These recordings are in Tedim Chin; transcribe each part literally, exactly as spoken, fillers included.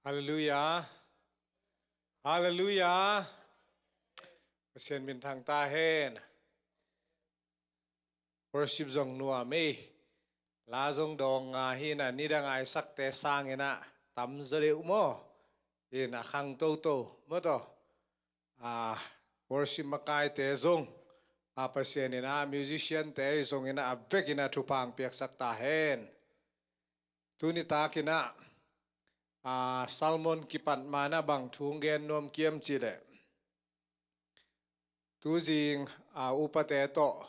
Halleluiah. Halleluiah. Pasian min thang ta hen. Worship zong nuam ei. La zong dawng nga hi na, nidang a i sakte sangin ah tam zaw deuh maw. In a khang toto maw taw. A, worship makaite zong, a, Pasian in ah musician te zongin ah a vekin ah thupha hong piaksak ta hen. Tuni takin ah, a, sermon kipat ma-in ah bang thu hong gen nuam ka hiam cih leh, tuzing, a, upate tawh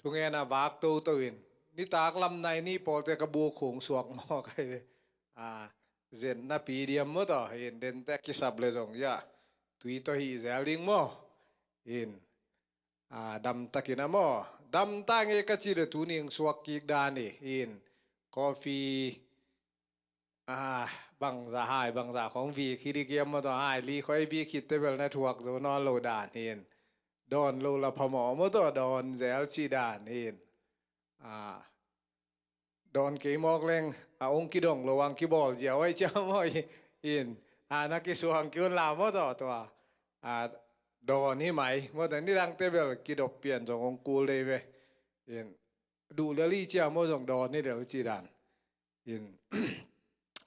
thungen a vak toto in, nitak lam nai ni pawlte ka buk hong suak maw ka hi ve. A, zen napi diam maw taw, in dente kisap leh zong, ya, tui tawh hih zel ding maw. In, a, damtakin ah maw, damtak ing ei ka cih leh tuni hong suak kik dan hi. In, coffee, a, bangzah hai, bangzah khong vik hi ding hiam maw taw, hai li khoi vik hi teh bel na thuak zo nawn lo dan hi. In, dawn lo la phamawh maw taw, dawn zel cih dan hi. In, a, dawn kei mawk leng, a, hong kidong lo hong kibawl ziau ai cia maw hi. In, a, na kisuang kei un la maw taw tua. A, dawn hi mai maw taw, nidangte bel kidop pian zong hong kul dei ve. In, duh lel hi cia maw zong dawn hi lel cih dan. In,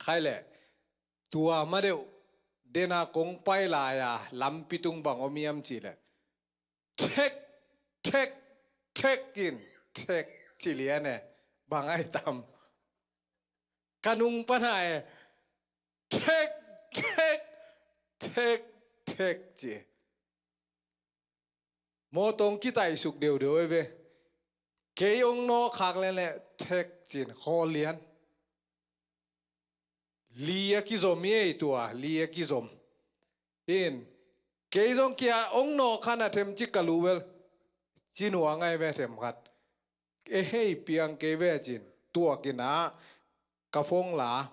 khai leh, tua ma deuh, den a kong pai lai a lampi tung bang om hiam cih leh, thek, thek, thek in, thek ci lian e, bang ai tam. Ka nung pan a e, thek, thek, thek, thek ci. Mawtaw hong kitaisuk deuhdeuh e ve. Kei hong nawk khak leh leh thek cin khawl lian. Li a kizom hi ei tua, li a kizom. In, kei zong kia hong nawk khan a them ci ka lu bel, ci nuam ngai ve them khat. E hei piang kei ve cin, tuakin ah ka phone la,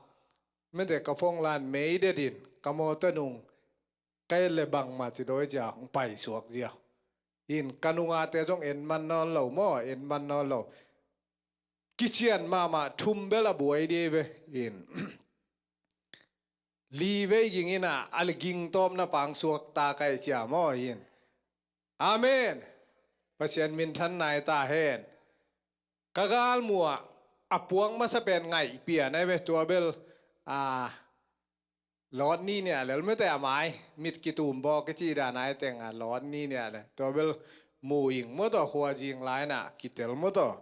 mente ka phone la in mei det in, ka mawtaw nung ka et leh bangmah ci dawi cia hong paisuak zia. In, ka nungate zong en man nawn lo maw, en man nawn lo. Kician mahmah, thum bel a buai dih ve. In, li vei ging in ah, a li ging tawpna pang suak ta ka hi cia maw. In, amen. Pasian minthan nai ta hen. Ka galmuh ah a puak masa pen ngaih pian ai ve, tua bel, a, lawt ni nia lel mete a mai, mit kitum bawk kici dan ai teng a lawt ni nia le. Tua bel mu ing maw taw, khua zing lai in ah kitel maw taw.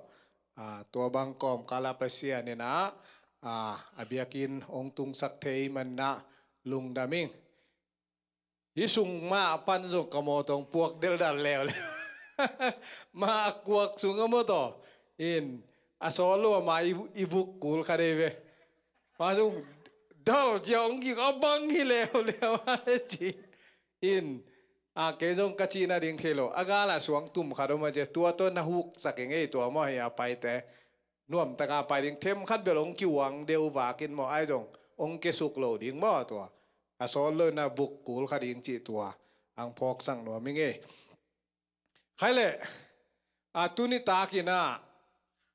A, tua bang kawmkal ah Pasian in ah, a, a biakinn hong tungsak thei man in ah lungdam ing. Hih sung mah pan zong ka mawtaw hong puak deldal leuleu. Mah a kuak sung a mawtaw in a sawt lo a mah i, i vuk kul kha dei ve. Mah zong dal cia hong ging a bang hi leuleu a ci. In, a, kei zong ka cihna ding thei lo. A gal ah suang tum khat om a cia, tua tawh na huksak ing ei tua maw hi a paite. Nuamtaka pai ding, them khat bel hong kiuang deuh vakin maw, ai zong hong kesuk lo ding maw tua. A sawt lo in a vuk kul kha ding cih tua hong phawksak nuam ing ei. Khai leh, a, tuni takin ah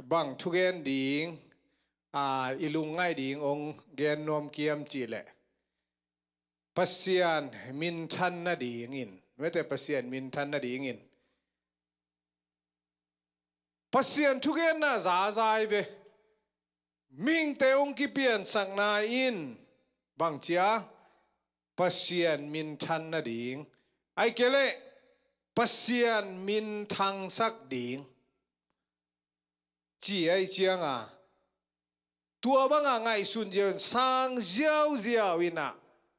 bang thugen ding, a, i lungngaih ding hong gen nuam ka hiam cih leh, Pasian minthan nadingin, mete Pasian minthan nadingin. Pasian thugenna zaza hi ve. Mihingte hong kipiansakna in bang cia, Pasian minthan nading, ahih kei leh Pasian minthangsak ding, ci ahih ciang a, tua bang a ngaihsun ziau in, sang ziauziau in ah,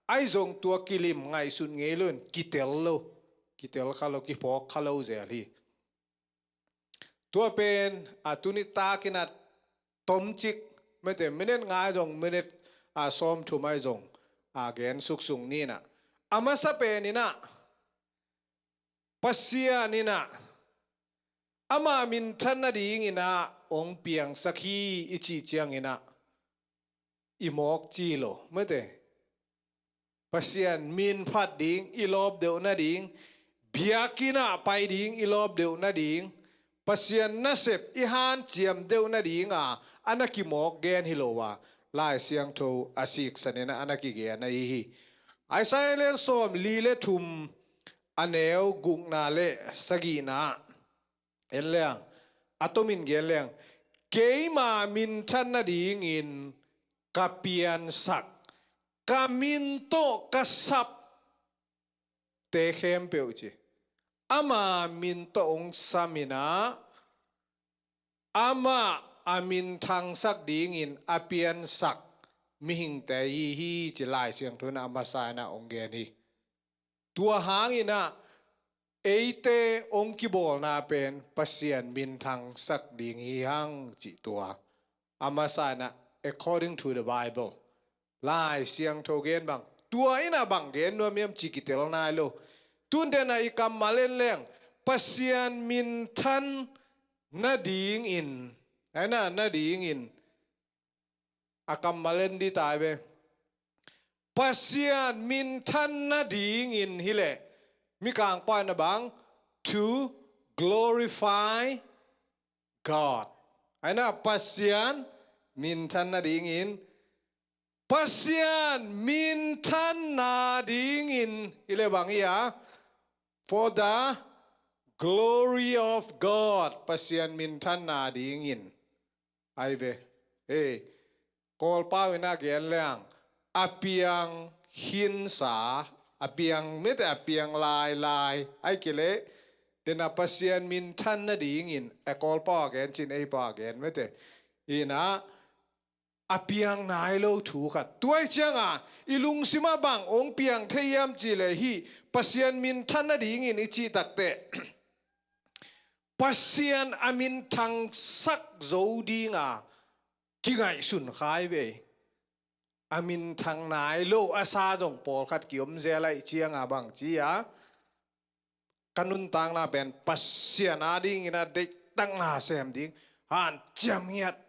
ahi zong tua kilim ngaihsun ngei lo in kitel lo, kitel kha lo, kiphawk kha lo zel hi. Tua pen, a, tuni takin ah tomcik, mete minute nga ahi zong, minute, a, sawmthum ahi zong, a, gen suksuk ni in ah. A masa pen in ah, Pasian in ah ama minthan nadingin ah hong piangsak hi i cih ciangin ah, i mawk ci lo, mete. Pasian min phat ding, i lawp deuh nading, biakinn ah pai ding, i lawp deuh nading, Pasian nasep i hanciam deuh nading a, a na kimawk gen hi lo a, Lai Siangtho a siksanin a na kigen ahi hi. Isaiah lian sawm li le thum, a neu gukna le sagihna en leng, a tomin gen leng, keima minthan nadingin ka piansak, ka min tawh ka sap te khempeuh ci. Ama min tawh hong samin ah, amah a minthangsak dingin a piansak mihingte hi hi ci Lai Siangtho in a masa in ah hong gen hi. Tua hangin ah eite hong kibawlna pen Pasian minthangsak ding hi hang cih tua a masa in ah, according to the Bible. Lai Siangtho gen bang, tua in ah bang gen nuam hiam ci kitel nai lo. Tun den ah i kammal en leng, Pasian minthan nadingin, aina nadingin, a kammal en di tai ve. Pasian minthan nadingin hileh, Mikang pau in ah bang, to glorify God. Aina Pasian minthan nadingin, Pasian minthan nadingin hileh bang hi a, for the glory of God, Pasian minthan nadingin. Ai ve. Ei, Kawlpau in ah gen leng, a piang khinsa, a piang mete, a piang lailai, ai kei leh, den ah Pasian minthan nadingin, a Kawlpau a gen cin ei pau a gen mete. In ah, a piang nai lo thu khat. Tua ahih ciangin i lungsim ah bang hong piang thei hiam cih leh hih Pasian minthan nadingin i cih takteh Pasian a minthangsak zo ding a kingaihsun kha hi ve. A minthang nai lo a sa zong pawlkhat kiom zel ahih ciangin bang ci a, ka nuntakna pen Pasian adingin a deihtakna sem ding, hanciam ngiat.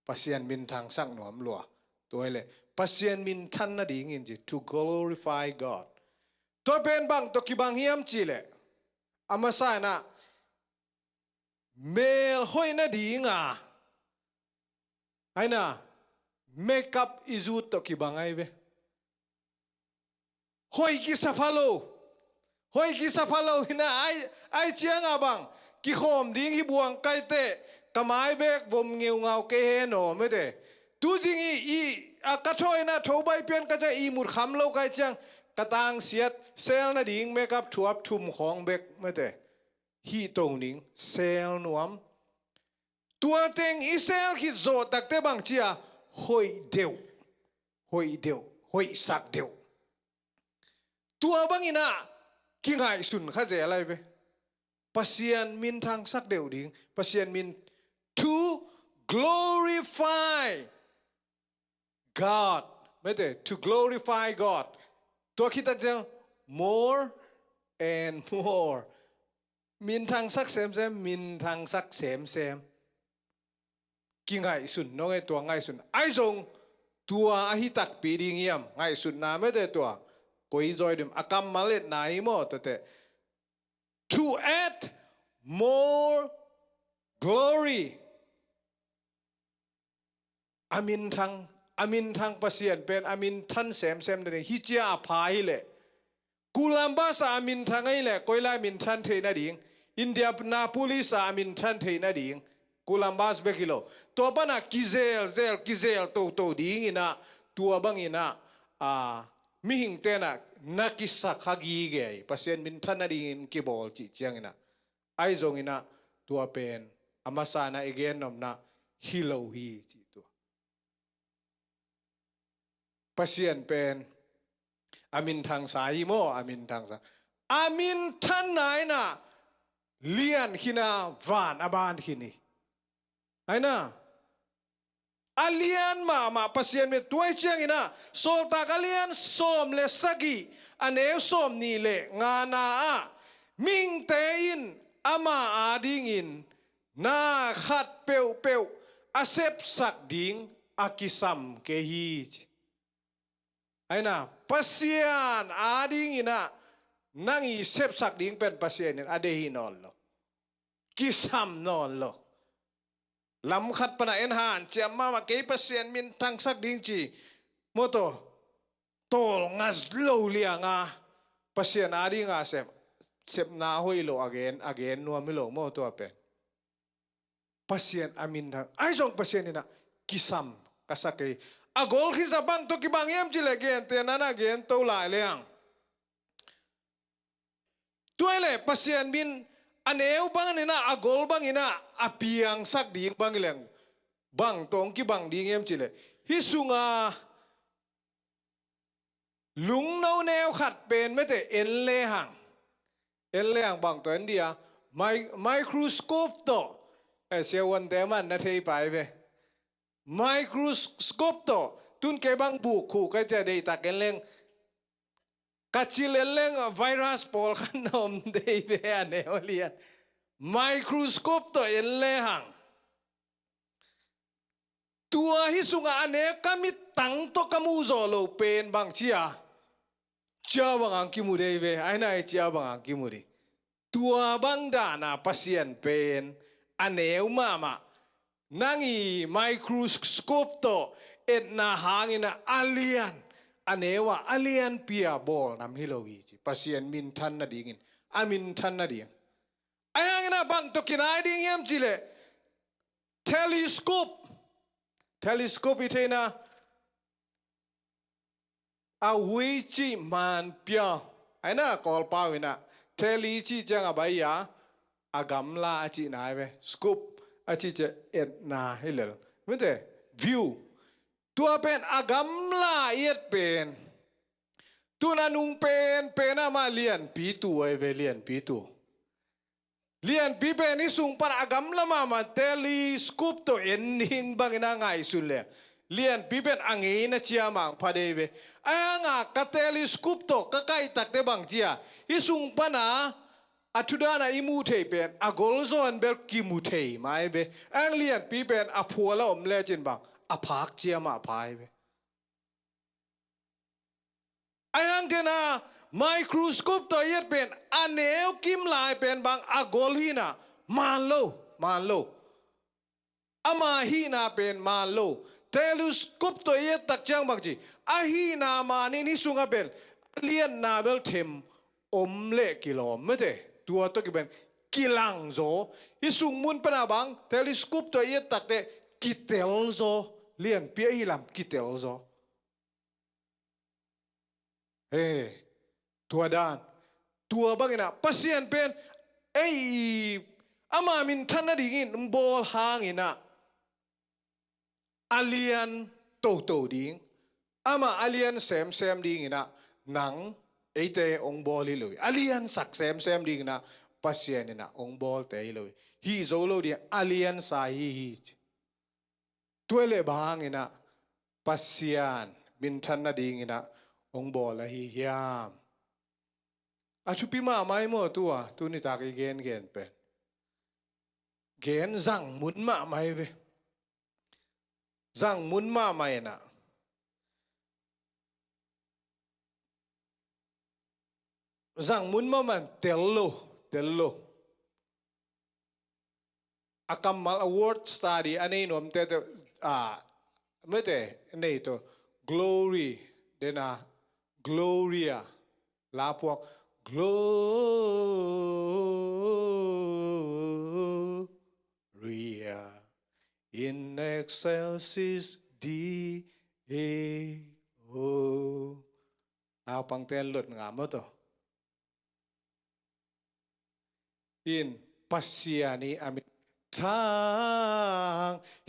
Pasian minthangsak nuam lua. Tua hileh Pasian minthan nadingin ci, to glorify God. Tua pen bang tawh kibang hiam cih leh, a masa in ah mel hoih nading a, aina makeup i zut tawh kibang ai ve. Hoih kisa pha lo. Hoih kisa pha lo in ah, ai, ai ciangin bang, kikhawm ding hi buang kai teh, ka mai bek vom ngeungau kei hen aw mete. Tu zing i, i, a ka thawi in ah tho bai pian ka ciang ihmut kham lo kai ciang, ka tangsiat, sel nading makeup thuap thum khawng bek mete. Hih to ning, sel nuam. Tua teng i sel khit zawh takteh bang ci a, hoih deuh, hoih deuh, hoihsak deuh. Tua bangin ah kingaihsun kha zel ai ve. Pasian minthangsak deuh ding, Pasian min, to glorify God. Mete, to glorify God. Tua khit tak ciang, more and more. Minthangsak semsem, minthangsak semsem. Kingaihsun, nong e tua ngaihsun. Ai zong, tua ahi takpi ding hiam. Ngaihsutna mete tua. Koi zawi dim, a kammal etna hi maw, tua teh. To add more glory. A minthang, a minthang Pasian pen, a minthan semsem nading, hih cia a pha hileh. Columbus a minthang ahih leh, koi lai minthan theih nading, Indianapolis a minthan theih nading, Columbus bek hi lo. Tua pan a kizel, zel, kizel toto dingin ah, tua bangin ah, a, mihingte'n ah, na kisak kha gige, Pasian minthan nadingin kibawl cih ciangin ah. Ai zongin ah, tua pen, a masa in ah i gen nopna, hi lo hi, cih tua. Pasian pen, a minthangsa hi maw, a minthangsa. A minthanna in ah, lian khin a van a ban khin hi. Aina, a lian mahmah Pasian minthan, tua ahih ciangin ah, Sawltak a lian sawm le sagih, a neu sawmnih le ngana ah, mihingte in ama adingin na khat peuhpeuh a sepsak ding a kisam kei hi, ci. Aina, Pasian adingin ah nang i sepsak ding pen Pasian in a deih hi nawn lo. Kisam nawn lo. lam khat pana en hanciam mahmah, kei Pasian minthangsak ding ci. Maw taw, tawlnga lo lianga Pasian a dinga sep, sepna hoih lo a gen, a gen nuam hi lo maw tua pen. Pasian a minthang, ahi zong Pasian inah kisam ka sa kei. A gol khitsa bang tawh kibang hiam cileh, gentehna na gen to lai leng, tua hileh Pasian min a neu bang inah, a gol bang inah, a piangsak ding bang hileng, bang tawh hong kibang ding hiam cileh, hih sunga lungno neu khat pen mete en lehang. En lehang bang tawh en dia, mi-, microscope tawh, eh, siavuante man na thei pai ve. Microscope tawh, tun kei bang buk khuh ka cia deihtak en leng, ka cil en leng virus pawlkhat na om dei ve a neu a lian. Microscope tawh en lehang. Tua hih sungah a nek ka mittang tawh ka muh zawh loh pen bang cia, cia bangah kimu dei ve, aina i cia bangah kimu dei. Tua bang dana Pasian pen a neu mahmah, nang i microscope tawh etna hangin a lian, a neu ah a lianpi a bawl nam hi lo hi ci. Pasian minthan nadingin, a minthan nading. Ahi hangin a bang tawh kinai ding hiam cileh, telescope. Telescope i theihna, a hui cih man pia, aina Kawlpau inah tele cih ciang a bai a, a gamla a cihna hi ve. Scope a cih ciang etna hi lel, mete, view. Tua pen a gamla i et pen, tun a nung pen pen a mah lianpi tu ahi ve, lianpi tu. Lianpi pen hih sung pan a gamla mahmah telescope tawh en ding bangin a ngaihsun le, lianpi pen a ngeina cia mangpha dei ve. Ahi hanga ka telescope tawh ka kaihtakte bang cia, hih sung pana a thudana i muh theih pen a golzaw in bel kimu thei mai ve. Ahi hang lianpi pen a phual a om lecin bang a phak cia mah pha hi ve. Ahi hangin a microscope tawh i et pen a neu kim lai pen bang a gol hina man lo, man lo. Ama hihna pen man lo. Telescope tawh i et tak ciang bang ci, a hihna manin hih sungah pen a lianna bel them om leh kilawm mete. Tua tawh kiben kilangzaw. Hih sung mun pana bang telescope tawh i et takte kitelzaw. Lianpi ahi lam kitelzaw. He, tua dan, tua bangin a Pasian pen ei ama minthan nadingin bawl hangin a, a lian toto ding, ama a lian semsem dingin a nang eite hong bawl hi lo hi. A liansak semsem dingin a Pasian in a hong bawlte hi lo hi. Hih zo lo ding a liansa hi hi ci. Tua leh bang hangin a Pasian minthan nadingin a hong bawl ahi hiam? A thupi mahmah hi maw tua, tuni tak i gengen pen. Gen zang mun mahmah hi ve. Zang mun mahmah in a. Zang mun mahmah in tel lo, tel lo. A kammal a word study a nei nuamte te, a, mete, nei to. Glory, dena, Gloria, laphuak, Gloria in excelsis Deo. Naupangte an lot ngam aw taw. In Pasian i a minthang,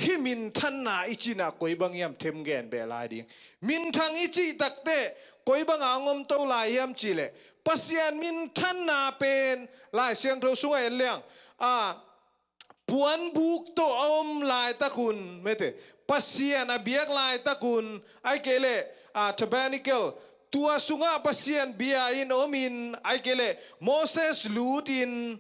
hih minthanna i cihna koi bang hiam them gen beh lai ding. Minthang i cih takte koi banga hong om to lai hiam cihleh, Pasian minthanna pen Lai Siangtho sungah en leng, a, puanbuk tawh a om laitakun, mete, Pasian a biak laitakun, ahih kei leh, a, tabernacle, tua sungah Pasian bia in omin, ahih kei leh Moses lutin,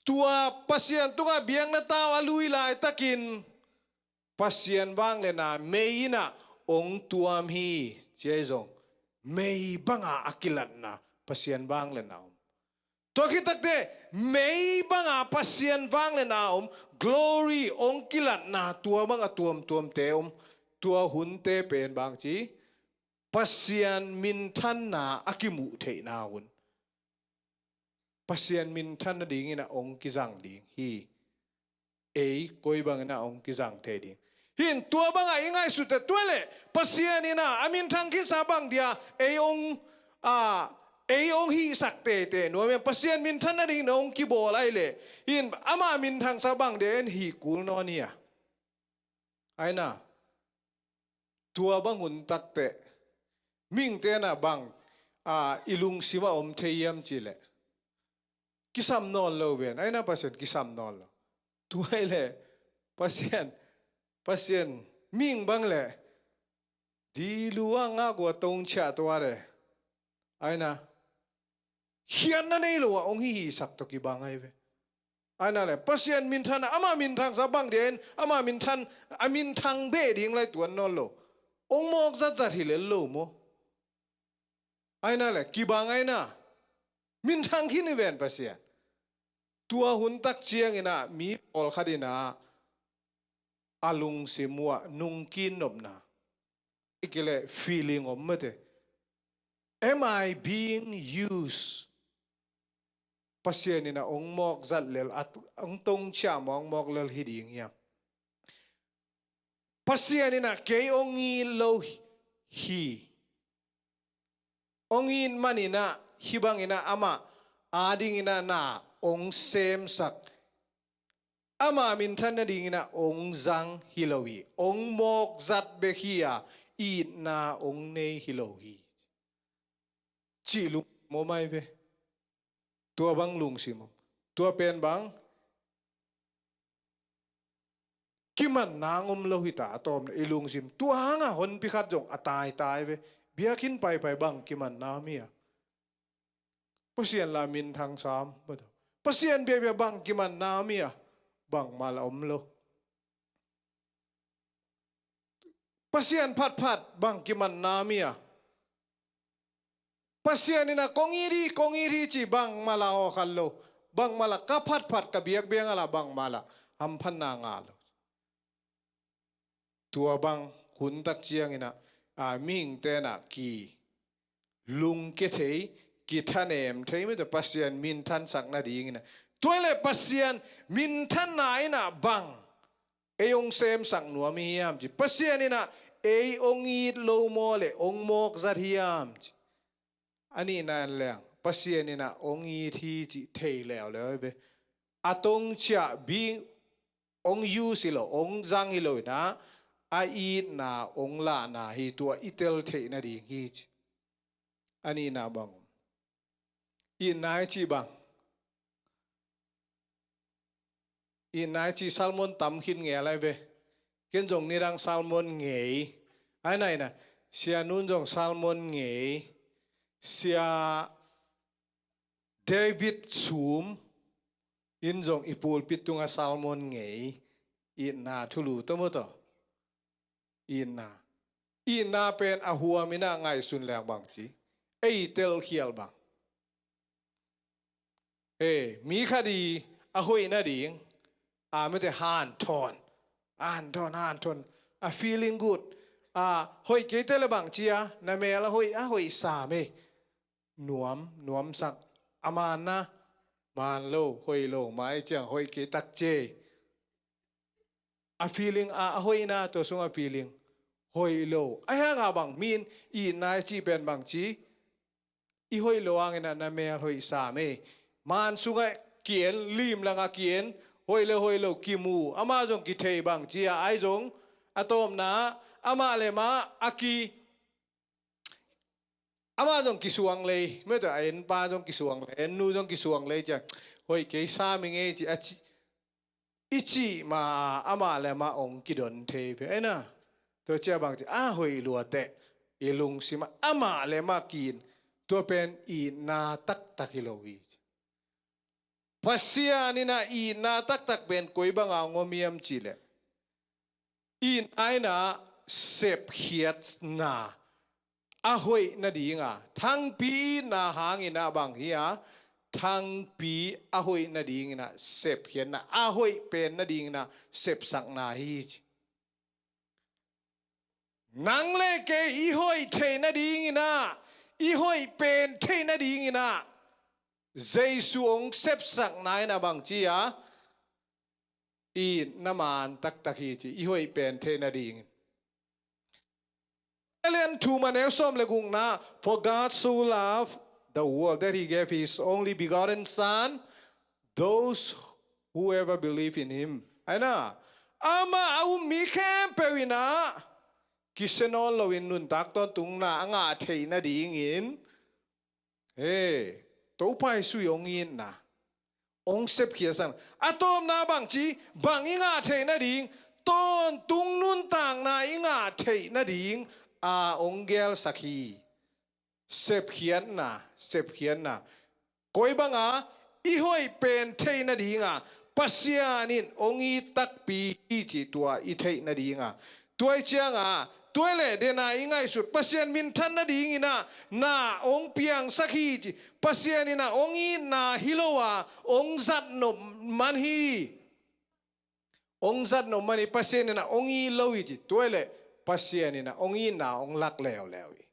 tua Pasian tungah biakna tau a lui laitakin Pasian vangliatna mei in a hong tuam hi, ci ahi zong mei banga a kilatna Pasian vangliatna om. Tua khit takteh mei banga Pasian vangliatna om, glory, hong kilatna tua banga tuamtuamte om. Tua hunte pen bang ci, Pasian minthanna a kimuh theihna hun. Pasian minthan nadingin ah hong kizang ding hi. Ei koi bangin ah hong kizang thei ding hi. Tua bangah i ngaihsut teh, tua leh Pasian in ah a minthang khinsa bang dia ei hong, a, ei hong hihsak teitei nuam hiam? Pasian minthan nadingin hong kibawl ahih leh, hi, ama minthangsa bang dia en hih kul nawn hi a. Aina, tua bang hun takteh mihingte na bang, a, i lungsimah om thei hiam cih leh, kisam nawn lo ven. Aina, Pasian kisam nawn lo. Tua ahih leh Pasian, Pasian, mihing bang leh, di lu a ngak uh a tong ciah tua leh, aina, khiatna nei lo ah hong hihihsak tawh kibang ahi ve. Aina leh Pasian minthan, ama minthangsa bang dia en, ama minthan, a minthang beh ding lai tuan nawn lo. Hong mawk zatzat hi lel lo maw? Aina leh kibang aina, minthang khin hi ven Pasian. Tua hun tak ciangin ah mi pawlkhat in ah a lungsim uh ah nungkin nopna, i kileh feeling om mate. Am I being used? Pasian in ah hong mawk zat lel, a, hong tong ciah maw, hong mawk lel hi ding hiam? Pasian in ah kei hong it lo hi. Hong it manin ah, hih bangin ah amah adingin ah na hong semsak, ama minthan nadingin ah hong zang hi lo hi. Hong mawk zat bek hi a, itna hong nei hi lo hi, cih lungsim om ahi ve. Tua bang lungsim om. Tua pen bang, kimanna hong om lo hi ta a tawpna, i lungsim. Tua hangah honpi khat zong a taitai ve. Biakinn paipai bang kimanna om hi a? Pasian la minthangsa om. Pasian biakbiak bang kimanna om hi a? Bangmah la om lo. Pasian phatphat bang kimanna om hi a? Pasian in ah kong it hi, kong it hi ci bangmah la hawh khat lo. Bangmah la ka phatphat, ka biakbiak a la bangmah la hamphatna ngah lo. Tua bang hun tak ciangin ah, a, mihingte na kilungkia thei, kithanem thei mate, Pasian minthansak nadingin ah. Tua leh Pasian minthanna in ah bang ei hong semsak nuam hi hiam ci. Pasian in ah ei hong it lo maw leh hong mawk zat hiam ci. A nihna in leng Pasian in ah hong it hi cih thei leuleu hi ve. A tong ciah bing, hong use hi lo, hong zang hi lo in ah, a itna hong lahna hi, tua i tel theih nading hi ci. A nihna bang, itna i cih bang, itna i cih sermon tam khin ngel ahi ve. Ken zong nidang sermon ngei. Aina, aina, Sia Nun zong sermon ngei. Sia David Sum in zong i pulpit tungah sermon ngei. Itna thulu tawh maw tawh. Itna. Itna pen a huam in ah ngaihsun leng bang ci, ei telkhial bang, e, mi khat i a hoih nading, a, mate, hanthawn, hanthawn, hanthawn, a feeling good, a, hoih kei teh leh bang ci a, na mel a hoih, a hoih sam e. Nuam, nuamsak, a manna, man lo, hoih lo, mai ciang hoih kei tak ci e. A feeling, a, a hoihna, tua sung a feeling hoih lo. Ahi hangah bang, mi in itna i cih pen bang ci, i hoih lo hangin ah na mel hoih sam e. Man sungah ki-en, lim langah ki-en, hoih lo, hoih lo kimu, amah zong kithei bang ci a, ahi zong a tawpna, amah leh amah a ki, amah zong kisuang lei, mate, a enpa zong kisuang lei, ennu zong kisuang lei ci a, hoih kei sam ing e ci a, ci, i cih ma, amah leh amah hong kidon thei ve. Aina, tua ciah bang ci, a hoih lua teh, i lungsim ah amah leh amah ki-it, tua pen itna taktak hi lo hi. Pasian in ah itna taktak pen koi banga hong om hiam cih leh, itna in ah sepkhiatna, a hoih nadinga, thangpi itna hangin ah bang hi a, thangpi a hoih nadingin ah sepkhiatna, a hoih pen nadingin ah sepsakna hi ci. Nang le kei i hoih theih nadingin ah, i hoih pen theih nadingin ah Jesu hong sepsakna in ah bangci a, i na man taktak hi ci, i hoih pen theih nadingin. Elian thum a neu sawm le gukna, "For God so loved the world that he gave his only begotten Son, those whoever believe in him." Aina, amah a um mi khempeuh in ah kisia nawn loin nuntak tawntungna a ngah theih nadingin, he, Topa Jesu i hong itna, hong sepkhiatsak. A tawpna bangci, bang i ngah theih nading, tawntung nuntakna i ngah theih nading a hong gelsak hi. Sepkhiatna, sepkhiatna. Koi banga i hoih pen theih nadinga Pasian in hong it takpi hi ci, tua i theih nadinga. Tua i cianga, tua i leh dena i ngaihsut, Pasian minthan nadingin ah na hong piangsak hi ci. Pasian in ah hong itna hi lo a, hong zat nop man hi. Hong zat nop man hi, Pasian in ah hong it lo hi ci. Tua i leh Pasian in ah hong itna hong lak leuleu hi.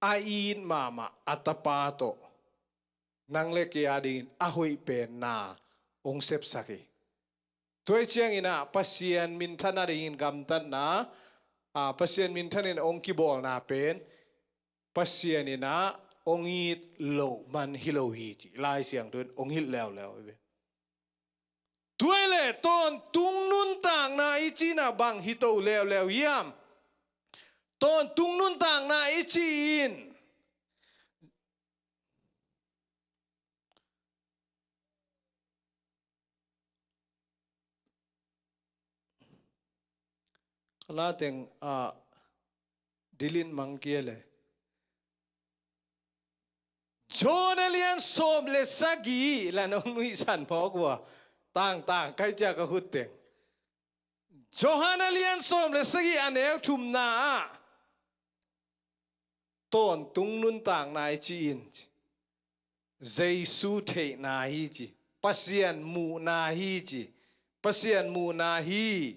A it mahmah a tapa tawh nang le kei a dingin a hoih pen na hong sepsak hi. Tua i ciangin ah Pasian minthan a dingin gamtatna, a, Pasian minthan in hong kibawlna pen Pasian in ah hong it loh man hi lo hi ci. Lai Siangtho in hong hilh leuleu hi ve. Tua i leh tawntung nuntakna i cihna bang hi to leuleu hiam? Tawntung nuntakna i cih in ka la teng, ah, delete mang kei le. Johan a lian sawm le sagih la nong nuihsan mawk uh a. Tangtang kai cia ka khut teng. Johan a lian sawm le sagih a neu thumna ah tawntung nuntakna i cih in Jesu theihna hi ci. Pasian muhna hi ci. Pasian muhna hi.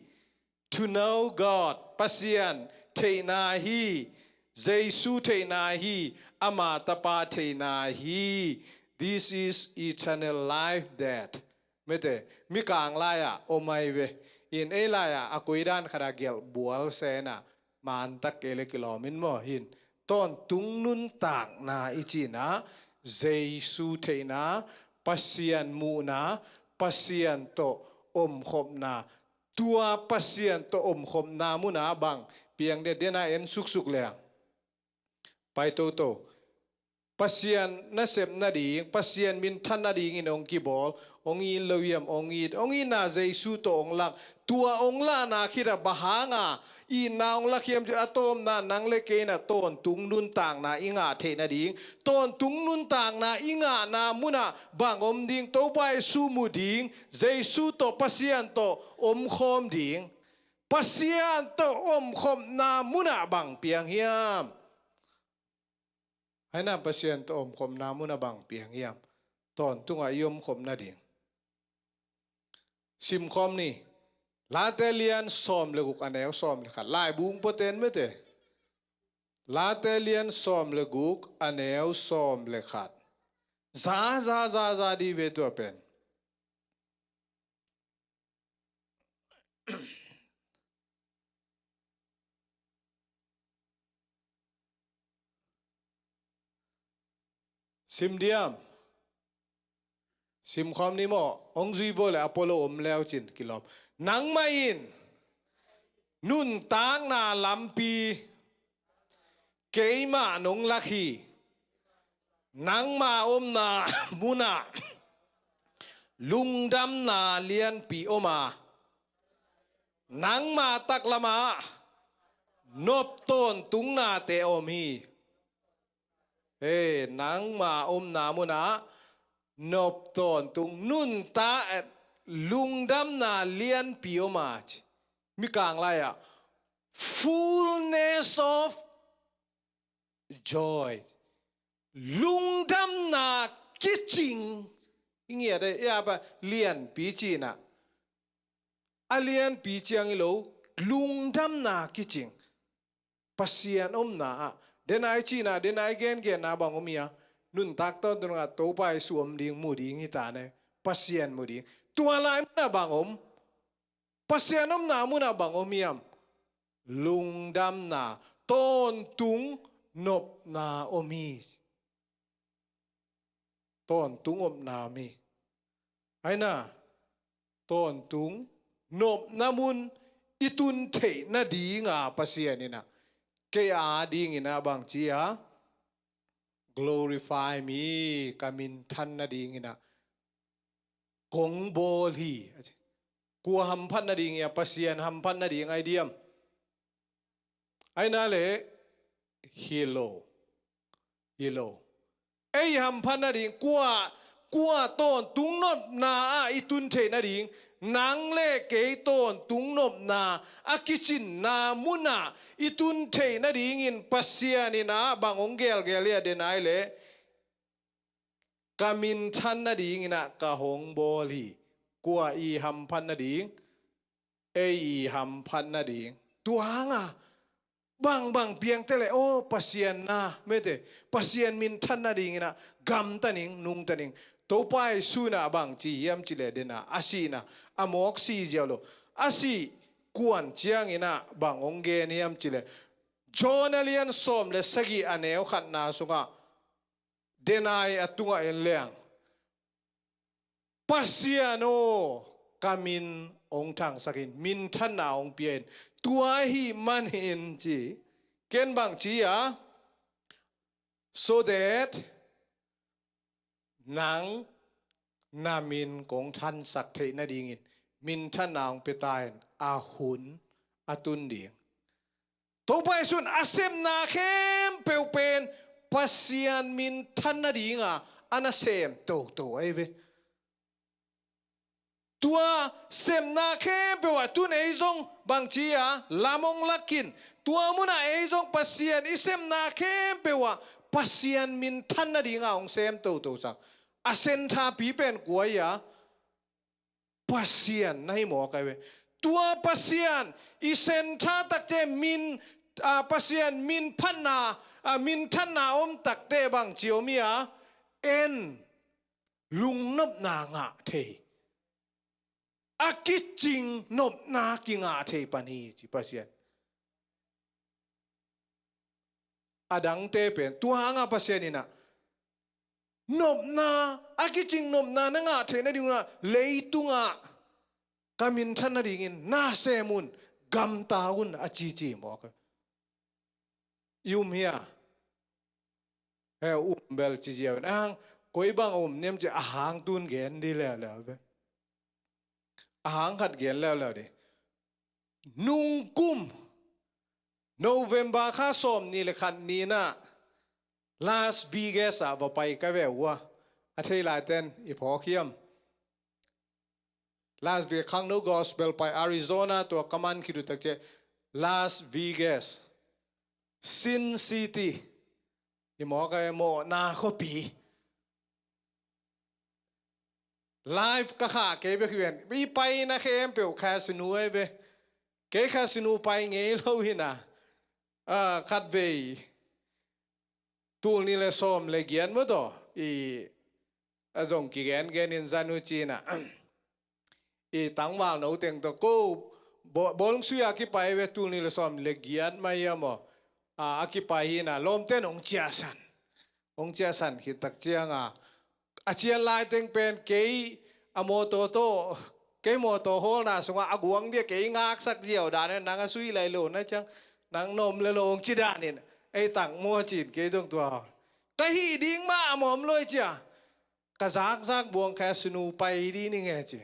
To know God, Pasian theihna hi. Jesu theihna hi. Ama tapa theihna hi. This is eternal life that. Mete, mikang lai-ah om ahi ve. In ei lai-ah a koidan khatah gelh bual sena, mantak kei le kilawm in maw hin. Tawntung nuntakna i cihna, Jesu theihna, Pasian muhna, Pasian tawh omkhopna, tua Pasian tawh omkhopna muna bang piang diatdiatna en suksuk leng. Pai toto. Pasian nasep nading, Pasian minthan nadingin hong kibawl, hong it lo hiam, hong it, hong itna Jesu tawh hong lak, tua hong lahna khitah bang hanga itna hong lak hiam cih a tawpna nang le kei in ah tawntung nuntakna i ngah theih nading, tawntung nuntakna i ngahna munah bang om ding, Topa Jesu mu ding, Jesu tawh, Pasian tawh omkhawm ding, Pasian tawh omkhopna munah bang piang hiam? Aina Pasian tawh omkhopna munah bang piang hiam? Tawntungah i omkhop nading. Simkhawm ni. Late lian sawm le guk a neu sawm le khat. Laibung pua ten mete. Late lian sawm le guk a neu sawm le khat. Za, za, za, za di ve tua pen. Sim diam. Simkhawm ni maw, hong zui vua le a pua lo om leu cin kilawm. Nangmah in nuntakna lampi keimah nong lak hi. Nangma omna munah lungdamna lianpi om a, nangma taklamah nop tawntungnate om hi. Hei, nangma omna munah nop tawntung, nuntak, lungdamna lianpi om a ci. Mikang lai-ah fullness of joy. Lungdamna kicing. I ngiat e, i apa lianpi cihna. A lianpi ciang hi lo, lungdamna kicing. Pasian omna ah. Denai cihna, denai gengenna bang om hia? Nuntak tawntung ah Topa Jesu om ding, mu ding hi ta ne. Pasian mu ding. Tua lai munah bang om? Pasian omna munah bang om hiam? Lungdamna, tawntung nopna om hi. Tawntung nopna om hi. Aina, tawntung nopna mun i tun theih nadinga Pasian inah kei a dinginah bang ci a, glorify me, ka minthan nadinginah kong bawl hi. Kua hamphat nading hia? Pasian hamphat nading ai diam? Aina le, hi lo. Hi lo. Ei hamphat nading, kua, kua tawntung nopna ah i tun theih nading, nang le kei tawntung nopna a kicinna munah i tun theih nadingin Pasian inah bang hong gelgel hia? Denai le, ka minthan nadinginah ka hong bawl hi. Kua i hamphat nading? Ei i hamphat nading. Tua hanga bangbang piangte le, aw, Pasian na mete, Pasian minthan nadinginah gamtaning, nungtaning. Topa Jesu inah bang ci hiam cih le, dena a sihna, a mawk si ziau lo, a sih kuan cianginah bang hong gen hiam cih le, John a lian sawm le sagih a neu khatna sungah, denai a tungah en leng, Pasian aw, ka min hong thangsak in, minthanna hong pia in. Tua ahih manin ci, ken bang ci a, so that nang na min kong thansak theih nadingin minthanna hong pia ta in, a hun a tun ding. Topa Jesu in a sepna khempeuh pen Pasian minthan nadinga a nasem toto ahi ve. Tua sepna khempeuh ah tun ei zong bang ci a, lam hong lak in. Tua munah ei zong Pasian i sepna khempeuh ah Pasian minthan nadinga hong sem toto sak. A senthapi pen kua hi a, Pasian na hi mawk ahi ve. Tua Pasian i sentha takte min, a, Pasian min phatna, a, minthanna om takte bang ci om hi a, en lungnopna ngah thei, a kicing nopna kingah thei pan hi ci Pasian. A dangte pen tua hanga Pasian inah nopna, a kicing nopna na ngah theih nading unah leitungah ka minthan nadingin na sem un, gamta un a cici mawk. I um hia? He, um bel ci ziau in. Ahang koi bang a um niam ci a hang tun gen di leuleu ve. A hang khat gen leuleu di. Nungkum November kha sawm ni le khat ni na Las Vegas ah va pai ka ve uh a. A thei laiten i phawk hiam? Las Vegas, khangno gospel pai Arizona tua ka man khit uh takciah Las Vegas, Sin City, i mawk a mawhna khuapi. Live ka khah kei bek hi ven. I paina khempeuh casino ahi ve. Kei casino pai ngei lo hi na. Ah, khatvei tul ni le sawm le giat maw taw, i, a zong kigen gen in zanu cina, i tangval no teng taw ko bo-, bawlung sui a kipai ve, tul ni le sawm le giat mai a maw. A, a kipai hi na, lawmten hong ciahsan. Hong ciahsan khit tak cianga, a cian lai teng pen kei a mawtaw taw, kei mawtaw hawlna sungah a guang dia kei ngaksak ziau danin, nang a sui lai lo na ciang, nang nom le lo hong ci danin, ei tak maw cin kei dong tua. Ka hih ding mah a mawm lo i cia. Ka zakzak buang kha sunu pai di ni nge ci.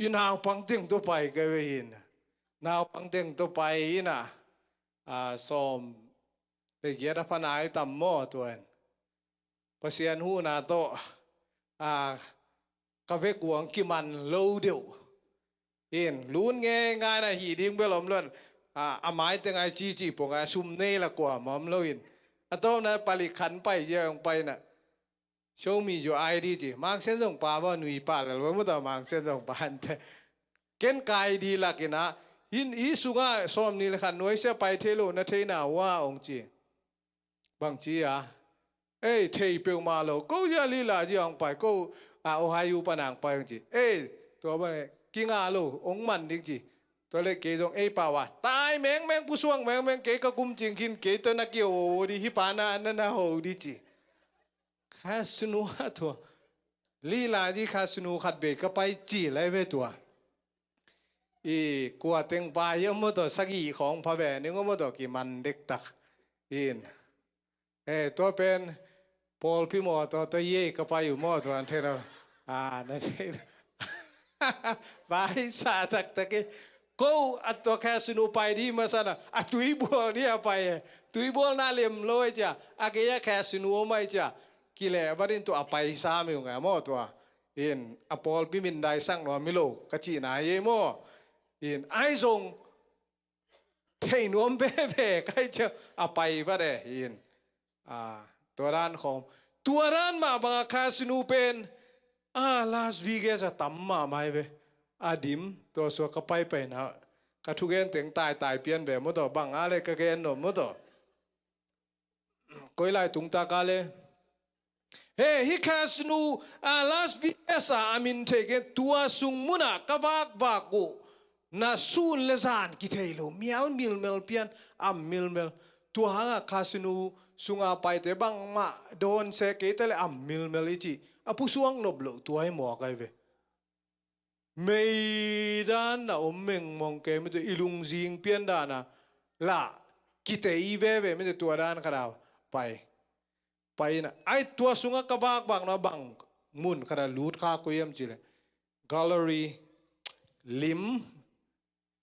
I naupang teng tawh pai ka ve hi na. Naupang teng tawh pai hi na. A, sawm le giat a pha nai tam maw tuan. Pasian huhna tawh, a, ka vek uang kiman lo deuh. In, lun ngei ngai na hi ding bel om lo in. A, a mai teng ai cici pong a sum nei la kua ma om lo in. A tawm na palik khan pai zia ong pai na. Show me your I D ci. Mangsen zong pa ba nui pa lel ba mu ta Mangsen zong pa ante. Ken ka I D lak ina. Hin i sunga sawm ni le khat nuai sia pai thei lo na thei na wa ong ci. Bang ci a. Ei, thei peuhmah lo. Ko ya lila ji ong pai ko a Ohio panang pai ong ci. Ei, tua ba ne. Kinga lo. Ong man dik ci. Tua le kei zong ei pa wa. Tai mengmeng pusuang mengmeng kei ka kum cing khin kei tua na ki ho di hi pa na na na ho di ci. Kha sunu ha tua. Lila ji kha sunu khat bei ka pai ci lai ve tua. I kua teng pa hi om maw tua sagih khawng pha ve ning om maw tua kiman dektak. In. Eh, tua pen pawlpi maw tua tua yei ka pai uh maw tua an thei lo. Ah, na thei lo. Vai sa taktak e. Ko a tua kha sunu pai di masa na a tuibual di a pai e. Tuibual na lem lo e cia. A gei a kha sunu om ai cia. Kile a batin tua a pai sa mi uh ngai maw tua. In a pawlpi min dai sang nuam mi lo ka cihna hi ei maw. In ai zong thei nuam veve kai cia a pai vat e. In a tua dan khawm tua dan mah banga kha sunu pen a Las Vegas a tam mahmah hi ve. A dim tua sua ka paipaina ka thugen teng taitai pian ve maw tawh bang a le ka gen nuam maw tawh. Koi lai tungtak a le he hi kha sunu a Las Vegas a a min thei gen tua sung muna ka vakvak uh na sun le zan kithei lo mial milmel pian a milmel tua hanga kha sunu sunga paite bangmah dawn se keite le a milmel i ci a pusuang nop lo tua hi mawk ai ve. Mei dan na om mengmong ke mite i lungzing pian dana la kitei veve mite tua dan khat a pai. Pai ina ai tua sunga ka vakvak na bang mun khat a lut kha ko iam cile gallery lim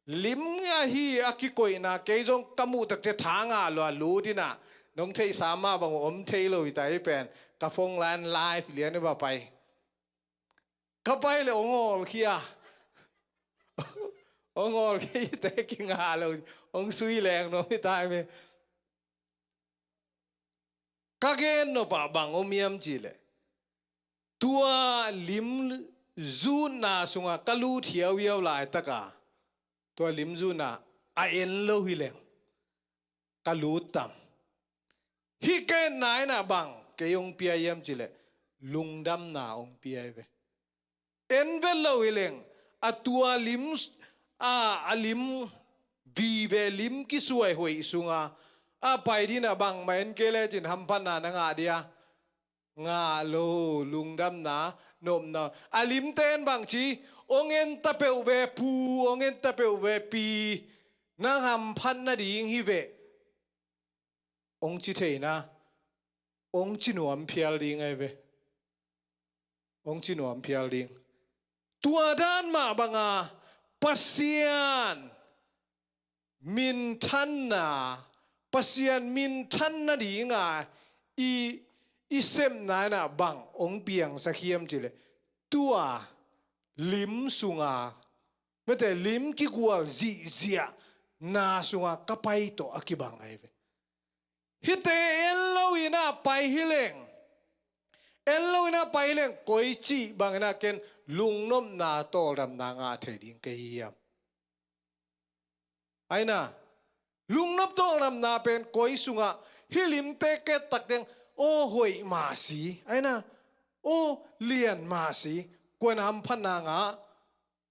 lim a hi a kikoihna kei zong ka muh tak cia tha nga lua lut ina nong theihsa mah bang om thei lo i ta i pen ka phone line live lian i va pai. Ka pai le ong awl khia. Ong awl khia i te kinga lo. Ong sui leng nuam i tai me. Ka gen nop ah bang om iam cih leh tua lim zutna sungah ka lut hiauhiau laitaka tua lim zutna a en lo hi leng ka lut tam. Hih ka etna in ah bang kei hong pia hiam cih leh lungdamna hong pia hi ve. En vet lo hi leng a tua lim a, a lim vive lim kisuai hoih sunga a pai ding ah bangmah en kei lecin hamphatna na ngah dia. Ngah lo, lungdamna nopna a limte in bangci hong en ta peuh ve pu, hong en ta peuh ve pi. Nang hamphat nading hi ve. Hong ci theina hong ci nuam phial ding ahi ve. Hong ci nuam phial ding. Tua dan mah banga Pasian minthanna, Pasian minthan nadinga i, i sepna in ah bang hong piangsak hiam cih leh tua lim sunga mete lim kigual zihziahna sunga ka pai tawh a kibang ahi ve. Hihte en lo in ah pai hi leng, en lo in ah pai hi leng koi cih bang in ah ken lungnopna tawldamna ngah thei ding kei hi hiam? Aina lungnop tawldamna pen koi sungah hih limte ket tak teng aw hoih mah si. Aina aw lian mah si. Kuan hamphatna ngah,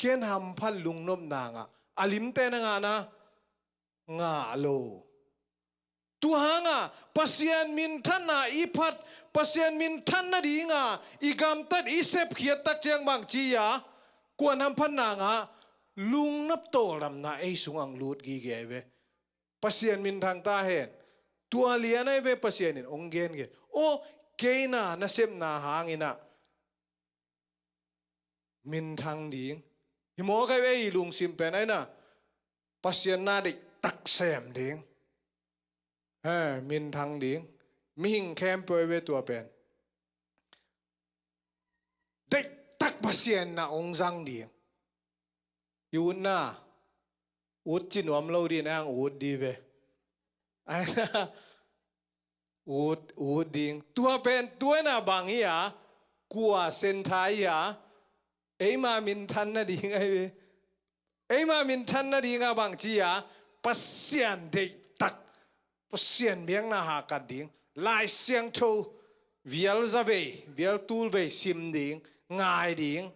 ken hamphat lungnopna ngah. A limte na ngahna ngah lo. Tua hanga Pasian minthanna i phat, Pasian minthan nadinga i gamtat i sepkhiat tak ciang bangci a kuan hamphatna ngah, lungnop tawldamna ei sungah hong lut gige ahi ve. Pasian minthang ta hen. Tua lian ahi ve Pasian in hong gengen. Aw keina na sepna hangin ah minthang ding. Hi mawk ahi ve i lungsim pen aina Pasian na deihtak sem ding. He, minthang ding. Mihing khempeuh ahi ve tua pen. Deihtak Pasian na hong zang ding. I utna ut ci nuam lo ding nang ut di ve. Aina ut, ut ding. Tua pen tua in ah bang hi a, kua centre hi a, eima minthan nading ahi ve. Eima minthan nading a bangci a, Pasian deihtak, Pasian biakna hahkat ding, Lai Siangtho vial zavei, vial tulvei sim ding, ngai ding.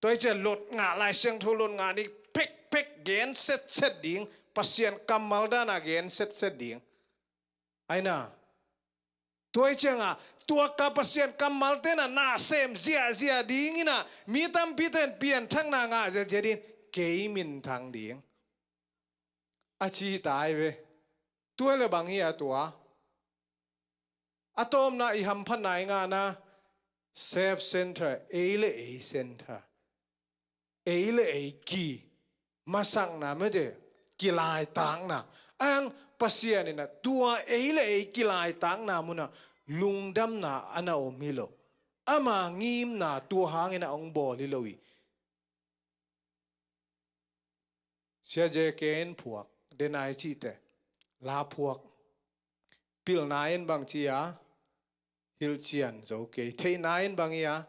Tua hi ciah lot ngah, Lai Siangtho lot ngah ni pekpek gen setset ding, Pasian kammal dan a gen setset ding. Ai na, tua hi ciang a, tua ka Pasian kammalte na, na sem ziahziah ding in ah, mi tampi ten pianthakna ngah ziahziah ding, kei minthang ding, a ci ta hi ve. Tua le bang hi a tua. A tawpna i hamphatna i ngahna, self centre, ei le ei centre. Ei le ei ki, masakna mete, kilaitakna. Ang Pasian in ah tua ei le ei kilaitakna mun ah lungdamna a na om hi lo. Ama ngimna tua hangin a hong bawl hi lo hi. Sia J K in phuak, denai cihte, la phuak. Pilna in bangci a, hilhcian zo kei. Theihna in bang hi a,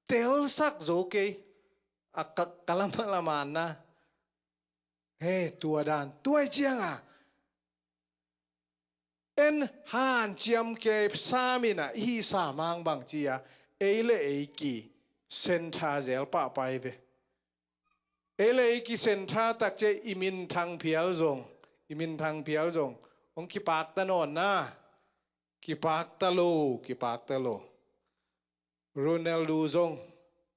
telsak zo kei. A ka, ka lama lamanna. He, tua dan. Tua hi ciang a, en hanciam kei sam in ah, i hih sam hang bangci a, ei le ei ki centre zel pahpah hi ve. Ei le ei ki centre tak ciah i minthang phial zong, i minthang phial zong hong kipakta nawn na. Kipakta lo, kipakta lo. Ronaldo zong,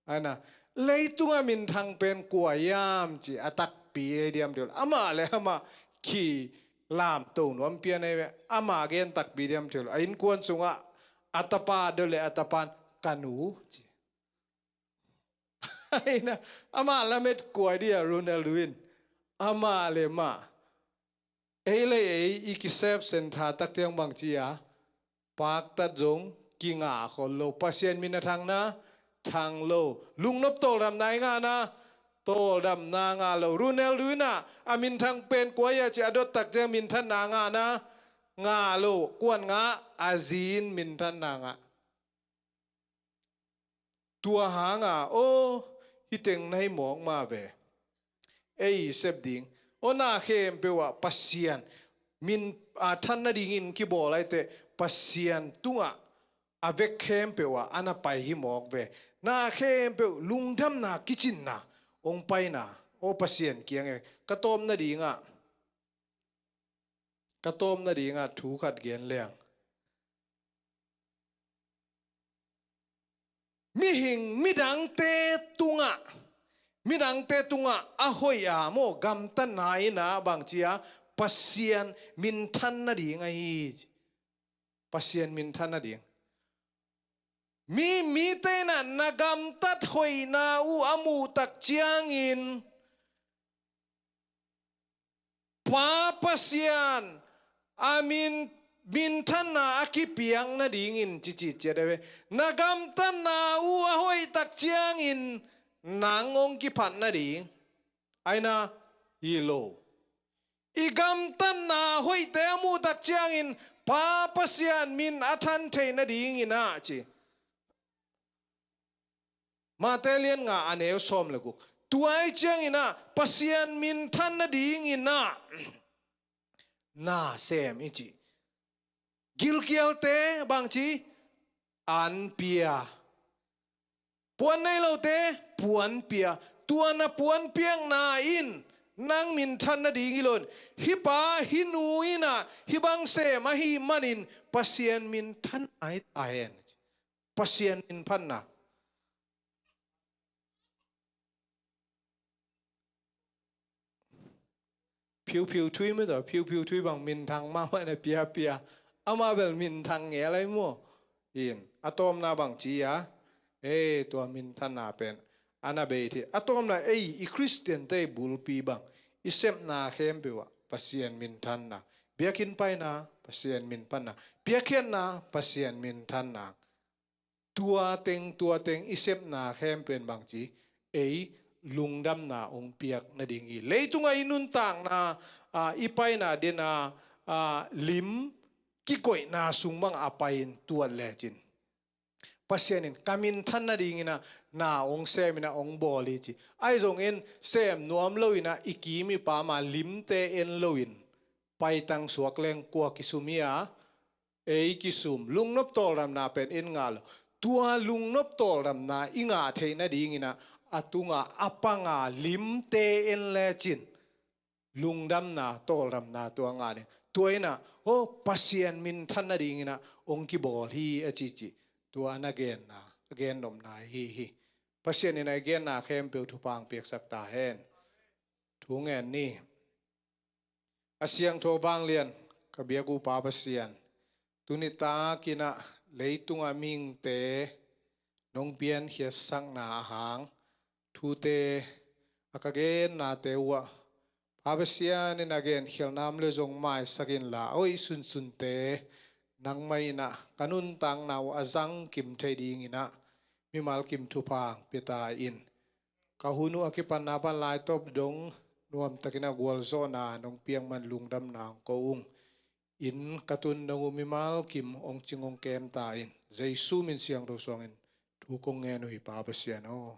ai na, leitungah minthang pen kua hiam ci a takpi ei diam thei lo. Amah le amah kilamto nuam pian ei ve. Amah gen takpi diam thei lo. A innkuan sungah a tapa deuh le a tapan ka nu ci. Ai na, amah lamet kua dia Ronaldo in. Amah le mah. Ei le ei i ki self centre tak ciang bangci a, paktat zong kingah khol lo. Pasian min a thang na, thang lo. Lungnop tawldamna i ngah na, tawldamna ngah lo. Ronaldo in ah a minthang pen kua hia ci a dot tak ciang minthanna ngah na, ngah lo. Kuan ngah, a zi in minthanna ngah. Tua hang a, aw, hih teng na hi mawk mah ve. Ei sep ding. Aw, na khempeuh ah Pasian min, a, than nadingin kibawl ahih teh Pasian tungah a vek khempeuh ah a na pai hi mawk ve. Na khempeuh lungdamna kicinna hong paina. Aw, Pasian kiang e, ka tawp nadingah, ka tawp nadingah thu khat gen leng. Mihing, midangte tungah, midangte tungah a hoih a maw, gamtatna in ah bangci a, Pasian minthan nading ahi. Pasian minthan nading. Mi, mite in ah na gamtat hoihna uh a muh tak ciangin, Pa Pasian a min, minthanna a kipiak nadingin, ci, ci ciat a ve. Na gamtatna uh a hoih tak ciangin nang hong kiphat nading. Ai na, hi lo. I gamtatna hoihte a muh tak ciangin Pa Pasian min a than theih nadingin ah ci. Mate lian nga a neu sawm le guk. Tua ahih ciangin ah Pasian minthan nadingin ah na sem i cih. Gilkialte bangci, an pia. Puan nei lote, puan pia. Tua na puanpiakna in nang minthan nading hi lo in. Hih pa, hih nu in ah hih bang sem ahih manin Pasian minthan ahi ta hen. Pasian minphatna. Phiuphiu thui mah tawh, phiuphiu thui bang minthang mahmah na pia pia. Amah bel minthang ngel lai maw. In, a tawpna bangci a, e, tua minthanna pen a na bei thei. A tawpna ei, i Khristiante bulpi bang, i sepna khempeuh ah Pasian minthanna. Biakinn paina, Pasian minphatna. Piakkhiatna, Pasian minthanna. Tua teng, tua teng i sepna khempeuh bangci, ei lungdamna hong piak nading hi. Leitungah i nuntakna, a, i paina dena, a, lim kikoihna sung bangah a pai-in tuat lecin Pasian in ka minthan nadingin ah na hong sem in ah hong bawl hi ci. Ahi zongin sem nuam loin ah i kim i pam a limte en loin paitang suak leng kua kisum hi a, ei kisum. Lungnop tawldamna pen en ngah lo. Tua lungnop tawldamna i ngah theih nadingin ah a tunga a panga limte en lecin lungdamna tawldamna tua ngah ding. Tua in ah, oh, Pasian minthan nadingin ah hong kibawl hi a cici. Tua na genna, a gennopna hi hi. Pasian in ah i genna khempeuh thupha hong piaksak ta hen. Thu ngen ni. A siangtho vanglian, ka biak uh Pa Pasian, tuni takin ah leitunga mihingte nong piankhiatsakna ahang thute a ka gennate uh ah Pa Pasian in a genkhialhna om le zong maisak inla, a hoih sunsunte nangmah in ah ka nuntakna uh a zangkim thei dingin ah mimal kim thupha hong pia ta in. Ka hun uh a kipanna pan laitop dong nuamtakin a gualzawhna nong piak man lungdamna hong ko ung. Inn ka tun dong uh mimal kim hong cing hong kem ta in. Jesu min siangtho suangin thu kong ngen uh hi Pa Pasian aw.